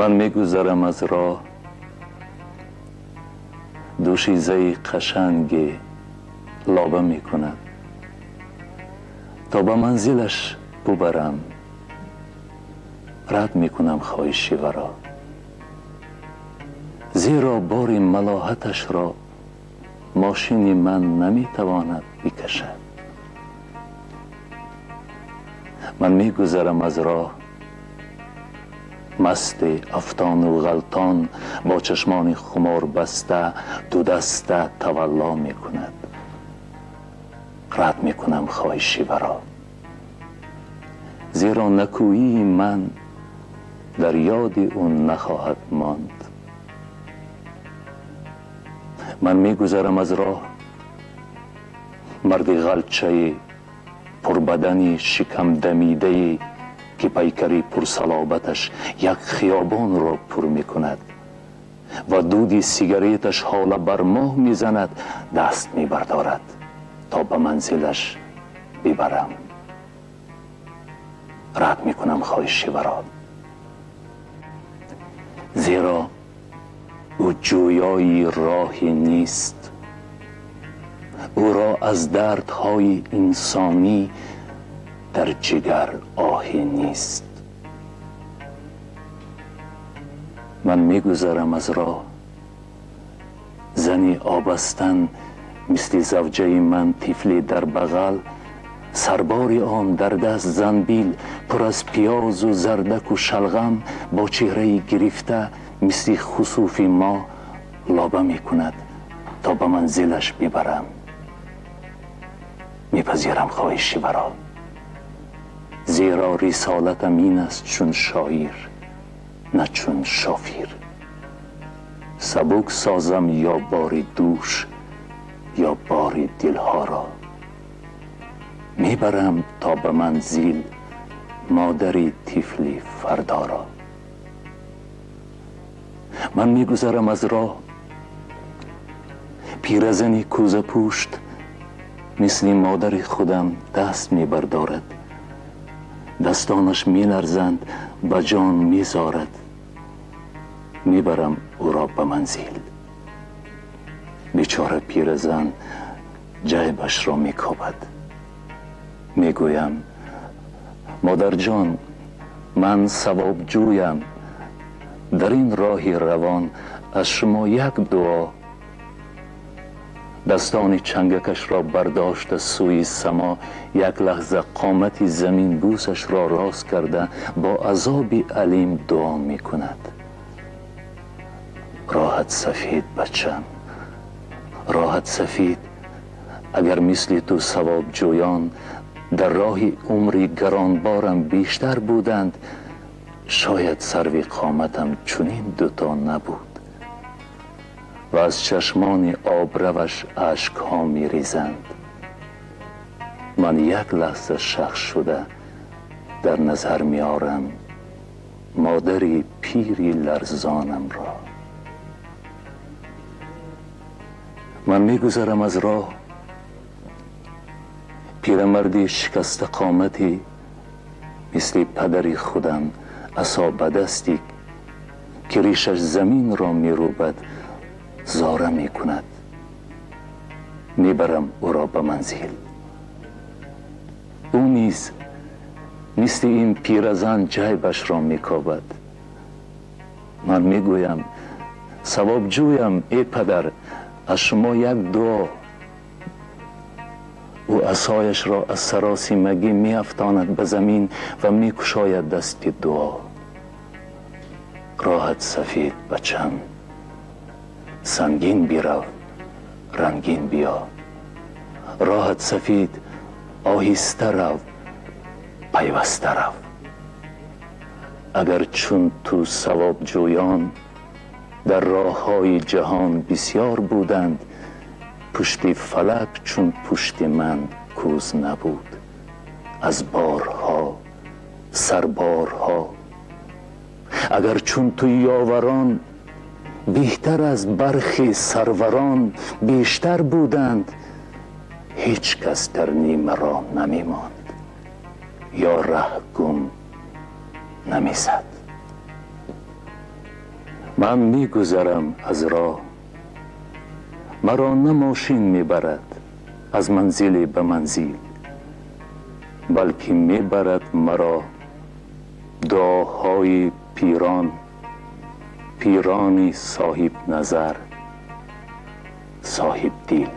Ман мегузарам аз роҳ, дӯшизаи қашанге лоба мекунад, то ба манзилаш бубарам. Рад мекунам хоҳиши варо, зеро бори малоҳаташро мошини ман наметавонад бикашад. Ман мегузарам аз роҳ, маст афтону ғалтон, бо чашмони хумор баста дудаста тавалло мекунад. Рад мекунам хоҳиши варо, зеро накӯии ман дар ёди ӯ нахоҳад монд. Ман мегузарам аз роҳ, марди ғалчаи пурбадани шикамдамидае ки пайкари пурсалобаташ як хиёбонро пур мекунад ва дуди сигареташ ҳола бар моҳ мезанад, даст мебардорад то ба манзилаш бибарам. Рад мекунам хоҳиши варо, зеро ӯ ҷӯёи роҳе нест. Ӯро аз дардҳои инсонӣ дар ҷигар оҳе нест. Ман мегузарам аз роҳ, зани обастан мисли завҷаи ман тифле дар бағал, сарбори он дар даст занбил пур аз пиёзу зардаку шалғам, бо чеҳраи гирифта мисли хусуфи мо лоба мекунад, то ба манзилаш бибарам. Мепазирам хоҳиши варо, зеро рисолатам ин аст чун шоир, на чун шофир. Сабук созам ё бори дӯш, ё бори дилҳоро. Мебарам то ба манзил модари тифли фардоро. Ман мегузарам аз роҳ, пиразани кӯзапушт мисли модари худам даст мебардорад. Дастонаш меларзанд, ба ҷон мезорад. Мебарам ӯро ба манзил. Бечора пиразан ҷайбашро мекобад. Мегӯям: модарҷон, ман савобҷӯям. Дар ин роҳи равон аз шумо як дуо. Дастони чангакашро бардошта сӯи само, як лаҳза қомати заминбӯсашро рост карда, бо азоби алим дуо мекунад. Роҳат сафед, бачам, роҳат сафед. Агар мисли ту савобҷӯён дар роҳи умри гаронборам бештар буданд, шояд сарви қоматам чунин дуто набуд. Ва аз чашмони обраваш ашкҳо мерезанд. Ман як лаҳза шахс шуда дар назар меорам модари пири ларзонамро. Ман мегузарам аз роҳ, пирамарди шикастақомате мисли падари худам асо ба дасти ки ришаш заминро мерӯбад, зора мекунад. Мебарам ӯро ба манзил. Ӯ низ мисли ин пиразан ҷайбашро мекобад. Ман мегӯям: савобҷӯям, э падар, аз шумо як дуо. Ӯ асояшро аз саросимагӣ меафтонад ба замин ва мекушояд дасти дуо. Роҳат сафед, бачам, сангин бирав, рангин биё. Роҳат сафед, оҳиста рав, пайваста рав. Агар чун ту савобҷӯён дар роҳҳои ҷаҳон бисёр буданд, пушти фалак чун пушти ман кӯз набуд. Аз борҳо, сарборҳо. Агар чун ту ёварон беҳтар аз бархи сарварон бештар буданд, ҳеҷ кас дар нима роҳ намемонд ё раҳ гум намезад. Ман мегузарам аз роҳ, маро на мошин мебарад аз манзиле ба манзил, балки мебарад маро дуоҳои пирон, пирони соҳибназар, соҳибдил.